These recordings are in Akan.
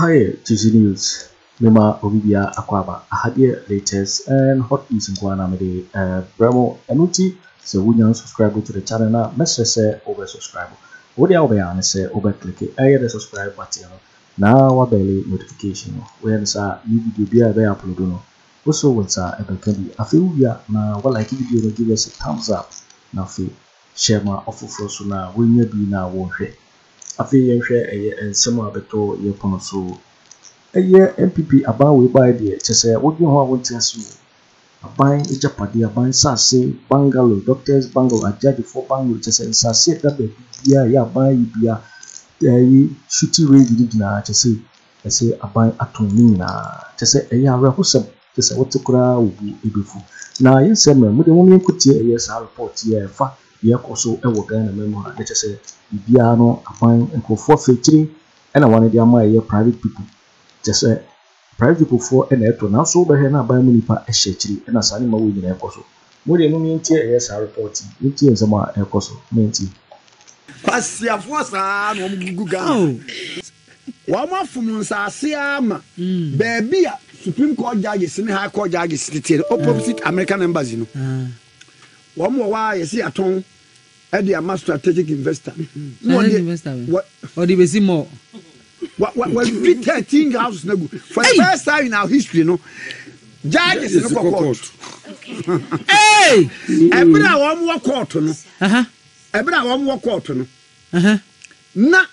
Aha yɛ GG News, mema obi biara akwaaba. Aha deɛ latest and hot news nko ara na mede brɛ mo. Ɛno nti sɛ wonya nsubscribe to the channel no a, mɛsrɛ sɛ wobɛ subscribe. Wo deɛ a wobɛyɛ ara ne sɛ wobɛ click ɛyɛ the subscribe button no na wabɛle notification no. Woyɛ no saa a, new video biara a yɛbɛyɛ upload no, wo so wo nsa bɛka bi. Afei wowie a na wa like video no, give us a thumbs up, na afei hyɛ ma ɔfoforɔ so na wɔnya bi na wɔnhwɛ. Afei yɛnhwɛ ɛyɛ nsɛm a abɛtɔ yɛ pono so. Ɛyɛ NPP aban wei baeɛ deɛ kyerɛ sɛ wodwen ho a wonte ase o. Aban agyapadeɛ, aban nsase, bungalow, doctors bungalow, agyagyefoɔ bungalow kyerɛ sɛ nsase a ɛda baabi biara ɛyɛ aban ayi bia ɛyi shooting range no nyinaa kyerɛ sɛ ɛsɛ aban atɔn ne nyinaa kyerɛ sɛ ɛyɛ awerɛhosɛm kyerɛ sɛ wote koraa wo bo ɛbɛfu. Na yɛnsɛ mmerɛ mo deɛ mom yɛnkɔtie ɛyɛ saa report yi a ɛfa Deɛ ɛkɔ so wɔ Ghana man mu ha na kyerɛ sɛ biribiara no aban nkurɔfoɔ fɛ akyire na wɔn de ama ɛyɛ private people kyerɛ sɛ private people foɔ na ɛtɔ nanso wobɛhwɛ na aban mu nipa hyɛ akyire na saa nneɛma wei nyinaa ɛkɔ so. Mo deɛ mom yɛntie ɛyɛ saa report yi yɛntie nsɛm a ɛkɔ so mo yɛntie. Kwasiafoɔ saa na wɔn gugu Ghana. Wɔn afom nsaase ara ma baabi a Supreme Court judges ne High Court judges teteɛ no opposite American Embassy no. Wɔn wɔ hɔ a yɛsi atɔn ɛde ama strategic investor. Strategic investor bɛ. Ɔde besi mall. Wa wa wa dwi 13 houses na gu. For the first time in our history no, judges no kɔ court. Hey! Ɛbere a wɔn wɔ court no. Ɛbere a wɔn wɔ court no. Na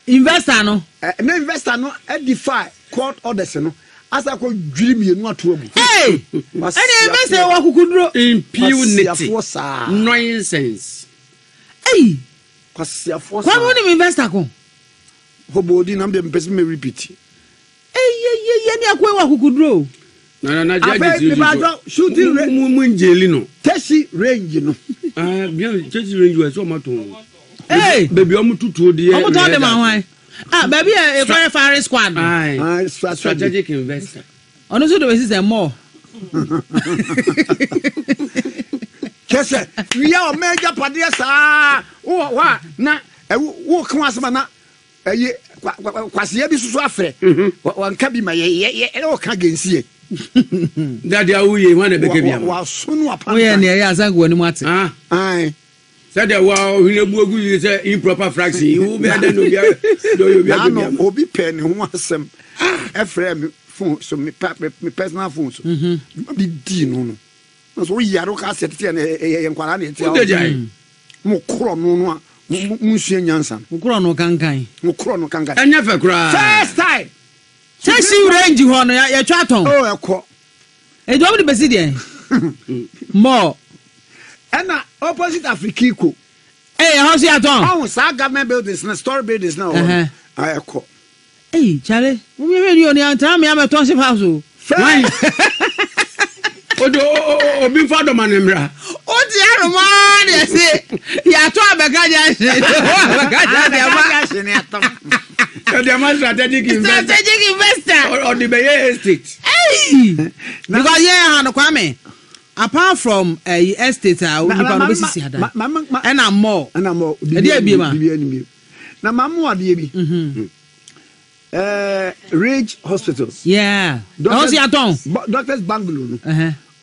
Investor no. Na investor no defy court orders no asa akɔ dwiri mienu ato agu. Hey! Ɛne investor wɔ akukuduro. Impunity. Kwasiafoɔ saa. Nonsense. Hey! Kwasiafoɔ saa. Kwame wonim investor ko? Hobodi na mede mpɛ sɛ me repeat. Eyeyeye ne akoe wɔ akukuduro o. Na na judge Afei ti mepatɔ shooting range. Mu mu njeli no. Tesi range no. Ah, bia tesi range wɔ sɛ ɔma tɔn. Hey! Baby ɔmo tutuo deɛ. Ɔmo tɔn de ma hwan? Ah, baabi a ekɔyɛ firing squad no. Aye. Strategic investor. Ɔno nso de bɛsi sɛ mall. Kyɛ sɛ wia ɔma agyapadeɛ saa wowɔ hɔ a na woka ho asɛm a na Ɛyi kwasea bi soso afrɛ wanka bi ma yɛ yɛ yɛ ɛna ɔka against yɛ. Dade awo yie hwan na ɛbɛka bi ama. Waso no apantan. Woyɛ nea ɛyɛ asan gu w'anim ate. Ae. Sɛdeɛ wa ɔhwene bu agu yi sɛ improper fraction yi wo bɛyɛ dɛ na obi ɔyɛ obi aka bi ama. Obi pɛ ne ho asɛm ɛfrɛ me phone so me personal phone so. Dwuma bi dii no no. Na so woyare wo ka asɛ tete yɛ yɛ nkwadaa na ɛte a. Mo korɔ no no a mo mo nsua nyansa no. Mo korɔ no kankan. Mo korɔ no kankan. Ɛnyɛ fɛ koraa. First time. Sɛ siw range hɔ no yɛtwa atɔn. Oh ɛkɔ. Eti wɔn de besi deɛ. Mall. Ɛna opposite Afrikiko. Ee ɛhɔ nso yɛatɔn. Ɔho saa government buildings na story buildings na wɔ hɔ no ɛkɔ. Ei chale mo mi hwɛ ni o ni antra mi amɛtɔn ship house o. Why? Odo obi nfa dɔma ne mmra. O ti aroma de ɛse yàtɔ abɛka junction abɛka junction ama. Ɛdi ama strategic investor. Strategic investor. Ɔde bɛyɛ estate. Hey! Because yɛn ha no Kwame apart from ɛyi eh, estate a onipa no bɛsisi adan ɛna mall ɛna mall ɛdi ebiem a. Na ma mo adeɛ bi. Ɛɛ Ridge Hospital. Yeah. Ɛhɔ nso yɛatɔn. Doctors Bungalow no.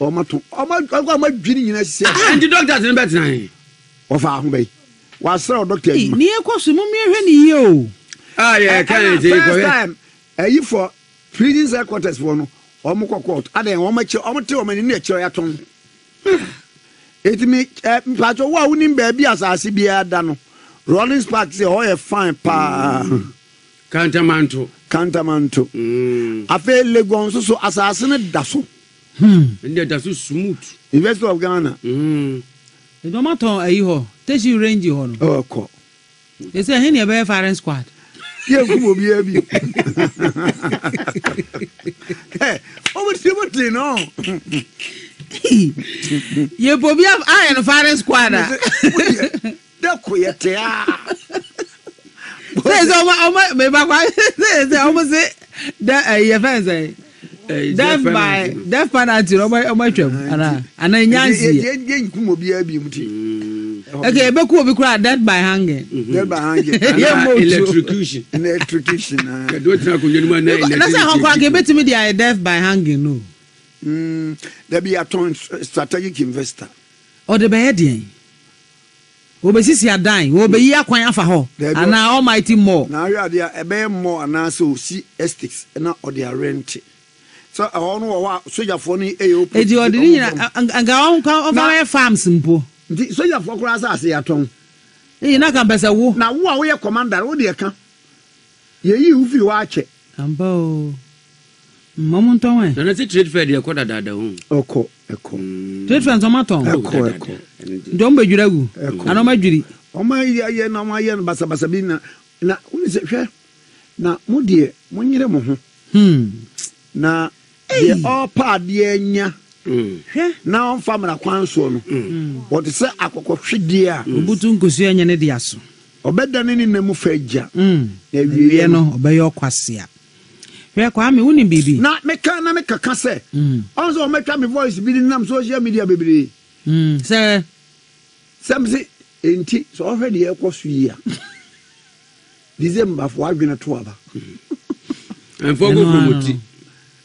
Wɔn atɔn. Wɔn wɔn adwiri nyinaa sisi. Ah, nti doctors no bɛtena he? Wɔfa aho bɛyi. Wɔasrɛ wɔ doctor adwuma. Ni ekɔ so mo mmea hwɛ ne yie o. Ah, yɛ kan yɛ ti kɔ First time ɛyi fɔ prison headquarters foɔ no wɔn kɔ court adan wɔn akyi wɔn te wɔn ani ne akyire yɛatɔn. Eti me eh, mpatsɔ wo a wonim baabi asase biara da no, Rawlings Park sɛ hɔ yɛ fine paa. Kantamanto. Kantamanto. Afei Legon nso so asase no da so. Ɛnde da so smooth. University of Ghana. Nti wɔn atɔn ayi hɔ, Teshie Range hɔ no. Ɔkɔ. Ɛsɛ ɛhe na ɛbɛyɛ firing squad. Yɛnkum obiara bio. Ɛ wɔn ti mo ti no. Yɛpɛ obi ayɛ no firing squad a. Dɛ ko yɛ te a. Sɛ sɛ ɔmo ɔmo meba kwa sɛ sɛ ɔmo se dɛ ɛyɛ fɛn sɛ death by death penalty ɔmo ɔmo atwam ana ana nyansi. Yɛ yɛ nkum obiara bi mu ti. Okay, ebeku obi koraa death by hanging. Death by hanging. Yɛ mo electrocution. Electrocution. Kɛdɛ o tena akonnwa no mu ana electricity. Na sɛ ɛhɔ koraa nka ebetumi de ayɛ death by hanging no. Mm, dabi atɔn strategic investor. Ɔde bɛyɛ deɛn? Wɔbɛsisi adan, wɔbɛyi akwan afa hɔ, anaa almighty mall. Na ahwɛ adeɛ a ɛbɛyɛ mall anaasɛ osi estates na ɔde arɛnte. Sɛ ɛhɔ no wɔ hɔ a sogyafoɔ no yɛ operate. Eti ɔde ne nyina nka ɔnka ɔnfa bɛyɛ farms mpo. Nti sogyafoɔ koraa asase yɛatɔn. Eyi na ka mpɛ sɛ wo. Na wo a woyɛ commander no wo deɛ ka. Yɛyii wo firi hɔ akyɛ. Ampa oo. Mma ɔmo ntɔn ɛ. Nana se trade fair deɛ ɛkɔ dadaada o. Ɛkɔ ɛkɔ. Trade fair nso ɔmo atɔn. Ɛkɔ ɛkɔ. Nti ɔmo bɛ dwiri agu. Ɛkɔ. Anaa ɔmo adwiri. Ɔmo ayɛ na ɔmo ayɛ no basabasa bi na na wone sɛ hwɛ na mo deɛ mo nyere mo ho. Na deɛ ɔrepɛ adeɛ anya na ɔmfa mmara kwan soɔ no, ɔte sɛ akokɔhwedeɛ a. Ɔbutu nkosua nyɛ ne dea so. Ɔbɛdane ne nna mu fa agya, na awieeɛ no, ɔbɛyɛ ɔkwasea. Hwɛ, Kwame, wonim biribi? Na meka na mekaka sɛ, ɔn sɛ wɔatwa me voice bi de nam social media bebree. Sɛ. Sɛ mese, enti sɛ ɔhwɛ deɛ ɛrekɔ so yi a. December fo adwene to aba. Ɛnfa ɔkɔ kuromoti.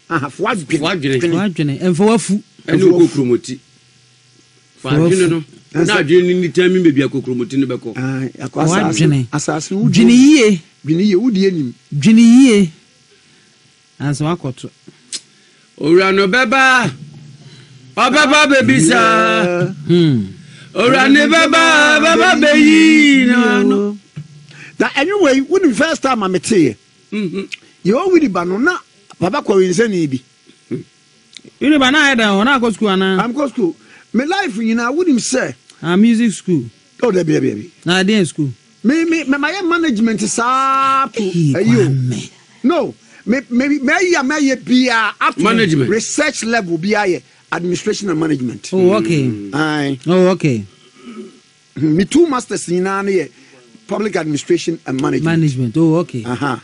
Aha fo adwene. Fo adwene. Fo adwene. Ɛnfa wafu. Ɛne ɔkɔ kuromoti. Fo adwene no. Na adwene no ni tɛn mi baabi akɔ kuromoti no bɛkɔ. Akɔ asase. Asase no. Dwene yie. Dwene yie wodi anim. Dwene yie. Ansa wakɔto. Owura no bɛba, ɔbɛba bɛbisa. Owura no bɛba, bɛba bɛyi n'ano. Na ɛnwe wei wonim first time a meteeɛ mhm. yɛwɔ wili ba no na papa kɔwensani bi wili ba na ayɛ dɛn hɔ na akɔ school anaa amkɔ school me life nyinaa wonim sɛ ah music school oh dabi dabi dabi na adeɛ school Me me me mayɛ management saa to ayi o. No me me mɛyi a mɛyɛ biara up to management. research level biara yɛ administration and management. Oh okay. Aye. Oh okay. Hmm, me two masters nyinaa no yɛ public administration and management. Management oh okay. Uh -huh.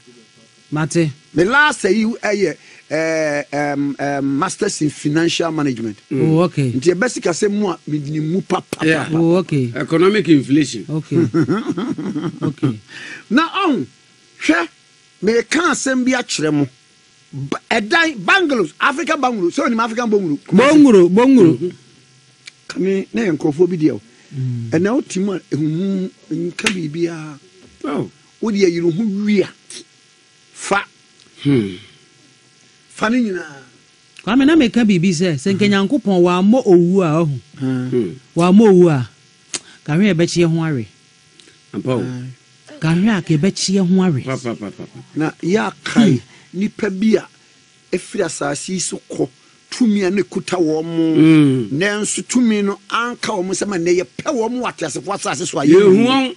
Mate. Me last ayi ɛyɛ eh, um, um, masters in financial management. Oh, okay. Nti ɛbɛ sikasɛm mu a menim mu papa. Yeah. Oh, okay. Economic inflation. Okay. okay. Na ɔn hwɛ meka asɛm bi akyerɛ mo ɛdan bungalows African bungalow sɛ onim African bungalow. Bonguro bonguro. Mm-hmm. Kane na yɛ nkurɔfoɔ bi deɛ o. Mm. Ɛnna wote mu a ehuhu nka biribiara. Oh. Wode ayiri ho wia. Fa. Fa ne nyinaa. Kwame na meka biribi sɛ, sɛ nka Nyankopɔn wammɔ owu a, wahu, wammɔ owu a, ka hwɛ a yɛbɛkye yɛ ho awe. Ampa o. Ka hwɛ a ka yɛbɛkye yɛ ho awe. Pa pa pa pa. Na yɛakae nnipa bi a ɛfiri asase yi so kɔ, tumi a na ɛkuta wɔn, nanso tumi no anka wɔn nsam a nnɛ yɛpɛ wɔn wɔ ateasefoɔ asase so a yɛnhu wɔn.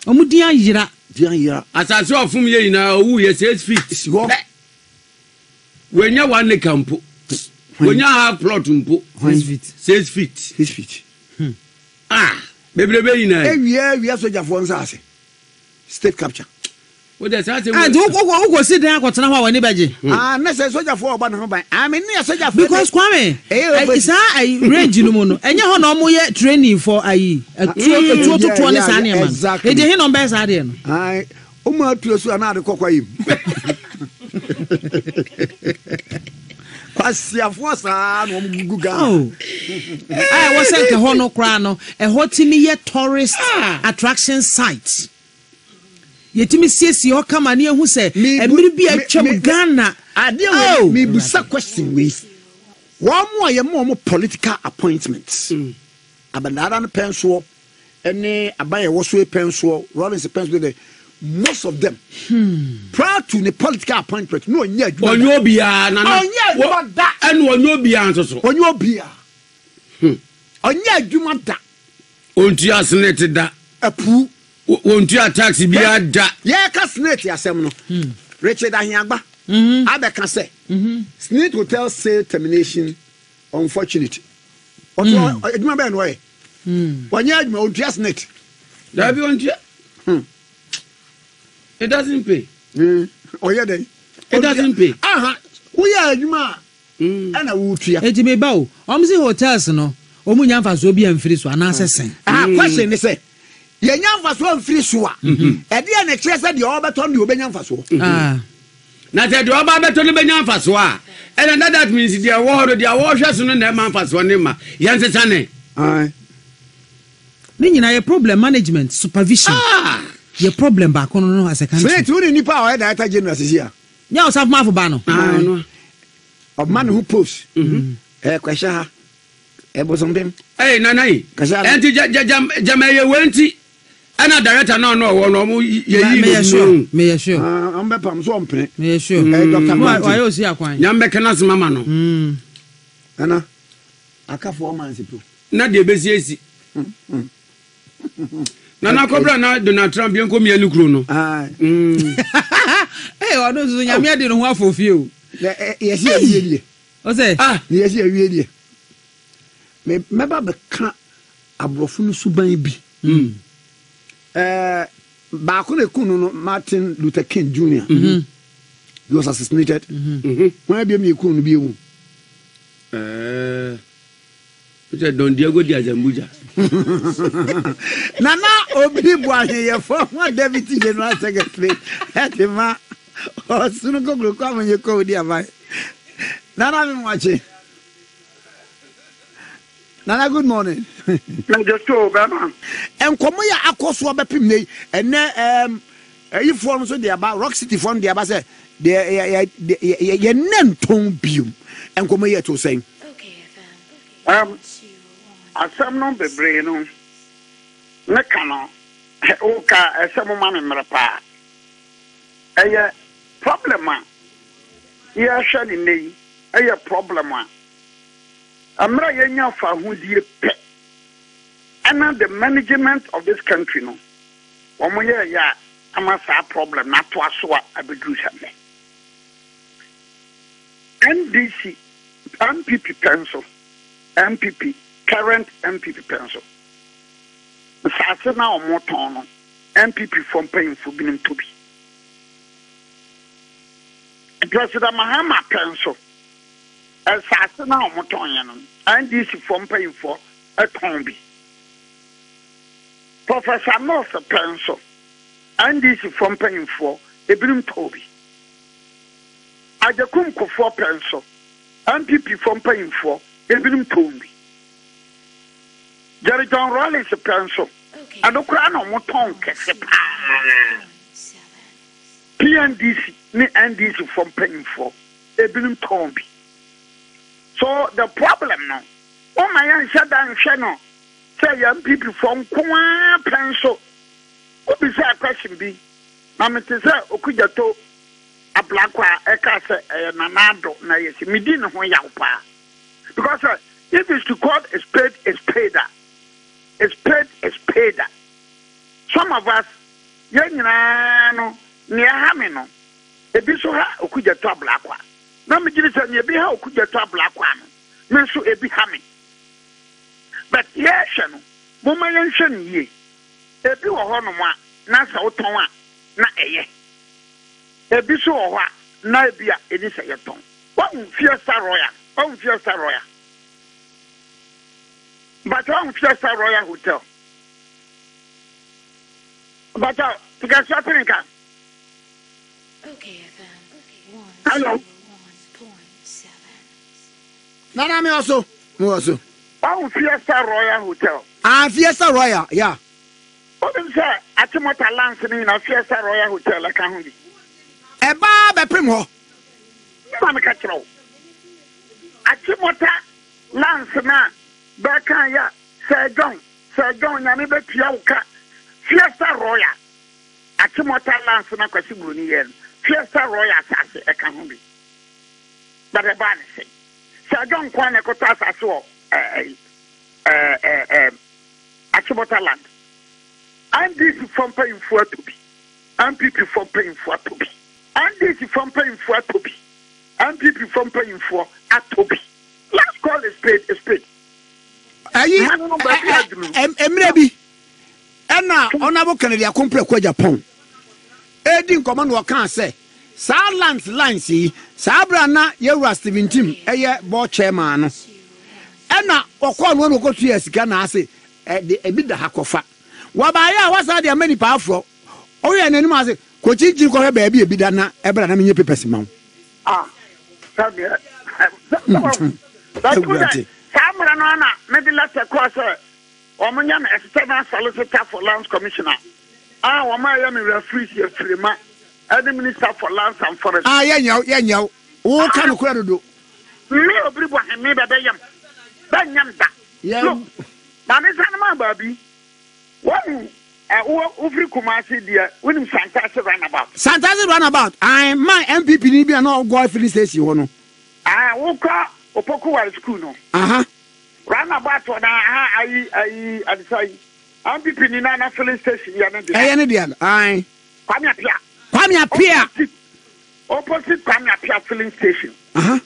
Wɔn din ayera. Din ayera. Asase a ɔfom yɛ nyinaa ɔwu yɛ 6 feet Si hɔ. pɛ. Wanya one acre mpo. Wanya half plot mpo. 6 feet. 6 feet. 6 feet. Ah, bebrebe nyinaa yi. Ewia awia sogyafoɔ nsaase. State capture. Wo deɛ saa asɛm Ah, wei. nti wokɔ wokɔ si dan akɔtena hɔ a w'ani bɛgye. Ah, na sɛ sogyafoɔ ɔba ne ho ban. Ah, me ne asogyafoɔ. Because Kwame, Ɛyɛ ayi, saa ayi range no mu no, ɛnyɛ hɔ na wɔn yɛ training for ayi atuo etuo totoɔ ne saa nneɛma no. Exactly. Eti he na wɔn bɛyɛ saa adeɛ no. Ayi, wɔn atuo so anaa ade kɔkɔ yi mu. Kwasiafoɔ saa na wɔn gugu Ghana. Oh. A ɛwɔ sɛ nka ɛhɔ no koraa no, ɛhɔ tumi yɛ tourist attraction site. Yɛtumi siesie hɔ kama ne yɛhu sɛ mmere bi a atwam Ghana. Adeɛ wei oh. mebusa question wei. Wɔn a yɛma wɔn political appointments. Mm. Abadaada no pɛn soɔ ɛne aban a ɛwɔ so pɛn soɔ Rawlings pɛn soɔ de most of them hmm. prior to ne political appointment no ɔnyɛ adwuma da. Ɔnyɛ obiara nana. Ɔnyɛ adwuma da. Ɛna ɔnyɛ obiara nso so. Ɔnyɛ obiara. Hmm. Ɔnyɛ adwuma da. Ɔntua senate da. Apuu. Wɔntua tax biara da. Yɛreka senate asɛm no, Richard Ahiagba abɛka sɛ Senate hotel sale termination unfortunate. Ɔto adwuma bɛn na ɔyɛ? Ɔnyɛ adwuma, ɔntua senate. Daabi ɔntua. It doesn't pay. Ɔyɛ dɛn? It doesn't pay. Aha, woyɛ adwuma a ɛna wotua. Enti me ba o, wɔn se hotels no, wɔn nnya mfasoɔ biara mfiri so anaasɛ sɛn? Aha, question ne sɛ, yɛnya mfasoɔ mfiri so a, ɛdeɛn na ɛkyerɛ sɛ deɛ ɔrebɛtɔ no deɛ ɔbɛnya mfasoɔ? Ah. Na sɛ deɛ ɔba abɛtɔ no bɛnya mfasoɔ a, ɛna na that means deɛ ɛwɔ hɔ no, deɛ wɔrehwɛ so no na ɛma mfasoɔ no mma. Yɛnsesa ne. Aye. Ne nyinaa yɛ problem management supervision. Ah! Yɛ problem baako no no as a country. Smith, wo ne nipa a ɔyɛ director general sisi a? Nyɛ ɔsafomafo ba no. Ah, ɔno a. Ɔma ne ho post. Ɛɛ kɔhyɛ ha. Ɛbosompem. Ɛy nana yi. Kasa no. Ɛnti gya gya gya gyama ɛyɛ wei nti ɛna director no a na ɔwɔ no ɔmo yɛ yi Meyɛ no sure. no. Meyɛ sure. Ah, ɔmo bɛ pam so ɔmpene. Meyɛ sure. Ɛyɛ Dr. Wa Martin. wayɛ osi akwan. Nyame bɛka n'asɛm ama no. Nana, aka 4 months po. Na deɛ ɛbɛsi asi. Nana kɔbra na Donald Trump yɛnkɔ mia ne kuro no. Aye. Ee ɔno nso nyame adi ne ho afɔ fie o. Na yɛsi awie deɛ. Ɔsɛ. Ah. Na yɛsi awie deɛ. Me mɛba bɛka aborɔfo no suban bi. Ɛɛ baako na ekun no no Martin Luther King Jr. He was assassinated. Wɔn abiem na ekun no bi ewu. Ɛɛ. Sɛ Don Diego de Azambuja. Nana Obi Boahen yɛ former Deputy General Secretary ɛde ma Ɔsono Kokroko Amanyɔkuo a ɔdi aban. Nana me moakye. Nana good morning. Mɛgye so bɛma. Nkɔmɔ yɛ akɔ soɔ bɛpem nnɛ yi ɛnɛ ɛɛm ɛyifoɔ no nso de aba Rock City foɔ no de aba sɛ deɛ yɛ yɛ yɛ yɛ nɛ ntɔn biom. Nkɔmɔ yi ɛto sɛn? Um, asɛm no bebree no, me ka no, woka ɛsɛ mo ma me mmerɛ paa. Ɛyɛ problem a yɛhwɛ ne nnɛ yi, ɛyɛ problem a mmerɛ a yɛnya fahodie pɛ, ɛna the management of this country no, wɔn yɛɛyɛ a ama saa problem no atoa so a abɛduru sɛ nnɛ. NDC NPP pɛ nso, NPP, current NPP pɛ nso, nsaase no a wɔtɔn no, NPP foɔ mpanyinfoɔ binom tɔ bi. President Mahama pɛ nso, nsaase no a wɔtɔn yɛ no, NDC foɔ mpanyinfoɔ tɔn bi. Professor Mills pɛ nso, NDC foɔ mpanyinfoɔ ebinom tɔɔ bi. Agyekum Kufuor pɛ nso, NPP foɔ mpanyinfoɔ ebinom tɔn bi. Jerry John Rawlings pɛ nso, ɛno koraa na wɔn tɔn kɛse paa. PNDC ne NDC foɔ mpanyinfoɔ ebinom tɔn bi. So the problem no, wɔn ma yɛn nhyɛ da nhwɛ no sɛ yɛ NPP foɔ nko ara pɛ nso. Wobisaa question bi, na mete sɛ Okudzeto Ablakwa a ɛkaa sɛ ɛyɛ Nana Addo na ɛyɛ sei. Medi ne ho yaw paa. Because sɛ if it's to call a spade a spade a, a spade a spade a, some of us yɛn nyinaa no nea ɛha me no, ebi nso ha Okudzeto Ablakwa. Na megye di sɛ nea ebi ha Okudzeto Ablakwa no, me nso ebi ha me. But yɛrehwɛ no, momma yɛnhwɛ no yie. Ebi wɔ hɔnom a, na sɛ wotɔn a, na ɛyɛ. Ebi nso wɔ hɔ a, na ebia enni sɛ yɛtɔn. Woahu Fiesta Royal? Woahu Fiesta Royal? Mpakyɛ woahu Fiesta Royal Hotel? Mpakyɛ Tikɛsoa te nka? Hello? Nana me wɔ so, me wɔ so. Woahu Fiesta Royal Hotel? Ah, Fiesta Royal, yeah. Wonim sɛ Achimota lands no nyinaa Fiesta Royal Hotel ɛka ho bi? Ɛbaa bɛpem hɔ. Me na meka kyerɛ wo. Achimota lands no a bɛka yɛ Sir John, Sir John Nyame bɛtua wo ka. Fiesta Royal, Achimota lands no a Kwasi Broni yɛɛ no, Fiesta Royal asase ɛka ho bi. But ɛbaa ne sɛn? Sir John nko ara na ɛkɔtɔ asase wɔ ɛɛ ɛɛ ɛɛ Achimota land. NDC foɔ mpanyinfoɔ atɔ bi. NPP foɔ mpanyinfoɔ atɔ bi. NDC foɔ mpanyinfoɔ atɔ bi. NPP foɔ mpanyinfoɔ atɔ bi. Last call is paid is paid. Ayi Mane no baabi aduru. mmerɛ bi ɛna Honourable Kennedy Akompreko Agyapong ɛredi nkɔmmɔ na ɔkaa sɛ saa lands lines yi saa berɛ a na yɛwura Stephen Tim ɛyɛ board chairman no ɛna ɔkɔɔ no na ɔkɔtuaa sika na ase. Ɛde ebi da ha kɔfa. Wɔbaeɛ a wɔasan de ama nipa aforɔ. Woyɛ n'anim ase kɔkyinkyin kɔhwɛ baabi a ebi da na ɛbra na menyɛ papers ma wo. Ah, sɛdeɛ sɛ wahu. But wo sɛ saa mmerɛ no ara na mede lɛtɛ kɔɔ sɛ wɔn nyɛ me external solicitor for lands commissioner a wɔn a ɛyɛ me referees yɛ Firima ɛne minister for lands and forestry. Ah, yɛnyɛ wo, yɛnyɛ wo. Woka nokorɛ dodo. Me obiri bɔ heme bɛbɛyam, bɛnyam da. Look, maame sane maa baabi. Wahu ɛ wowɔ wofiri Kumasi deɛ wonim Santase runabout. Santase runabout ae man NPP ni bi a na ɔwɔ filling station hɔ no. Ae wokɔ Opoku Ware school no. Aha. Runabout hɔ na aha ayi ayi adesa yi NPP ni na na filling station yɛ ne dea. Ɛyɛ ne dea no ae. Kwame Apia. Kwame Apia. Opposite opposite Kwame Apia filling station. Aha.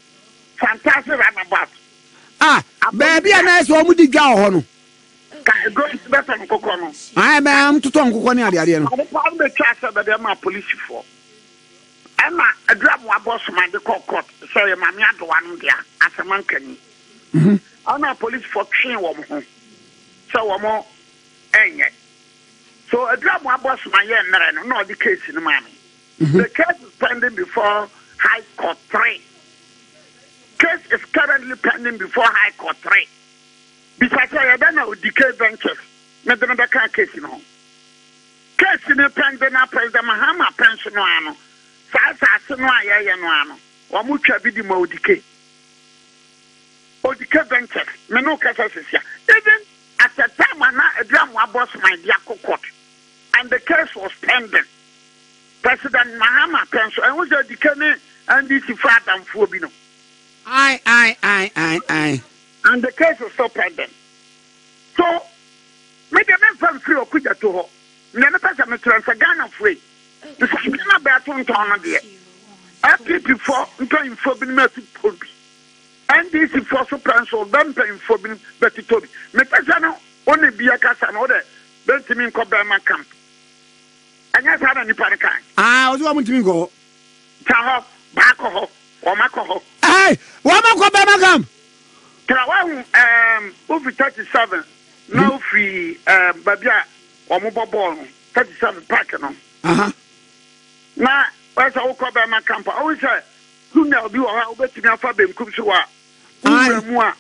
Santase runabout. Ah baabi a na ɛsɛ wɔn di dwa wɔ hɔ no. Ka eduro nso bɛtɔ nkokɔ no. Ae bɛn a totɔ nkokɔ ne adeadeɛ no. Ade paa no bɛtwa sɛ bɛde ama apolisifoɔ. Ɛna aduru a moabɔ soma de kɔɔ court sɛ ɛyɛ Maame Adowa nom dea, asɛm anka ni. Ɛna apolisifoɔ twee wɔn ho sɛ wɔn ɛnyɛ. So aduru a moabɔ soma yɛɛ mmerɛ no na ɔde case no maa me. The case is pending before High Court 3. Case is currently pending before High Court 3. Bisa sɛ, Ɛyɛ dɛn na Odike Ventures no de no bɛkaa case no ho? Case no pɛn de na President Mahama pɛn so no ara no, saa asase no a yɛreyɛ no ara no, wɔtwa bi de ma Odike. Odike Ventures, me ne wo kasa sesia. Even at the time a na Aduamoa Bossman de akɔ court and the case was pending, President Mahama pɛn so, ɛho sɛ Odike ne NDC fo adamfoɔ bi no. Ae, ae, ae, ae, ae. And the case is still pending. So me deɛ memfa mfiri Okudzeto hɔ. Nea mepɛ sɛ mekyerɛ no sɛ Ghanafoɔ yi, nsase no a bɛtontɔn no deɛ, NPP foɔ mpanyinfoɔ binom atotɔ bi, NDC foɔ so pɛ nso bɛ mpanyinfoɔ binom bɛtotɔ bi. Mepɛ sɛ no wo ne bi ɛkasa no wo dɛ bɛntumi nkɔ Burma camp. Ɛnyɛ saa na nipa no kae. Ah, ɔsɛ wɔn ntumi nkɔ hɔ. Tra hɔ, baakɔ hɔ, wɔn akɔ hɔ. Ɛɛ, wɔn akɔ Burma camp. Tra wahu ɛɛm wofi 37 na wofi ɛɛm baabi a wɔn bɔ bɔɔl no 37 park no. Aha. Na wɔyɛ sɛ wokɔ Burma camp a wohu sɛ tunnel bi wɔ hɔ a wobɛtumi afa benkum so wɔ a wowura mu a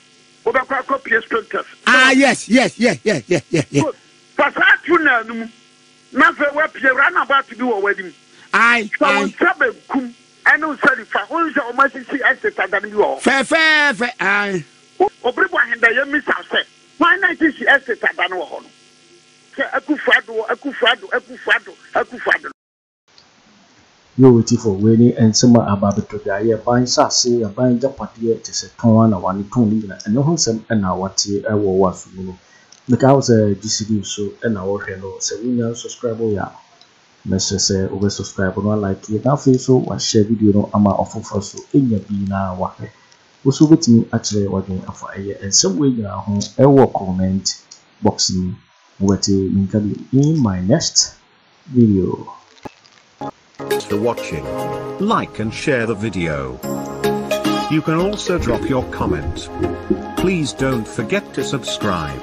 wobɛkɔ akɔpie Spintex. Ah yes yes yeah yeah yeah yeah yeah. Good. Fa saa tunnel no mu na afei woapue runabout bi wɔ w'anim. Aye Fa wo aye. nsa benkum ɛne wo nsa nifa, wohu sɛ wɔasisi estate adan bi wɔ hɔ. Fɛfɛɛfɛ ae. Obere bɔ ahenda yɛmmisa wo sɛ, hwan na asisi estate adan wɔ hɔ no? Sɛ Akufo Addo, Akufo Addo, Akufo Addo, Akufo Addo no. Yo Tifo, wei ne nsɛm a aba abɛtɔ dwa. Yɛ ban nsase, aban agyapadeɛ te sɛ tɔn a na wane tɔn ne nyina, ɛno ho nsɛm na wate wɔ w'aso mu no. Mekae wo sɛ GC News so na wɔhwɛ no, sɛ wonya nsubscribe yɛ a, Mɛsrɛ sɛ wobɛ subscribe na walike na afei nso wa share video no ama ɔfoforɔ nso anya bi na wahwɛ. Wo nso wobɛtumi akyerɛ w'adwene afa ɛyɛ nsɛm wei nyinaa ho ɛwɔ comment box no mu. Mobɛte me nka bio in my next video. Thanks for watching. Like and share the video. You can also drop your comment. Please don't forget to subscribe.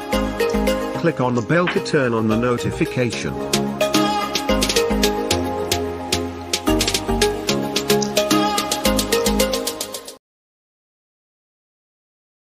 Click on the bell to turn on the notification.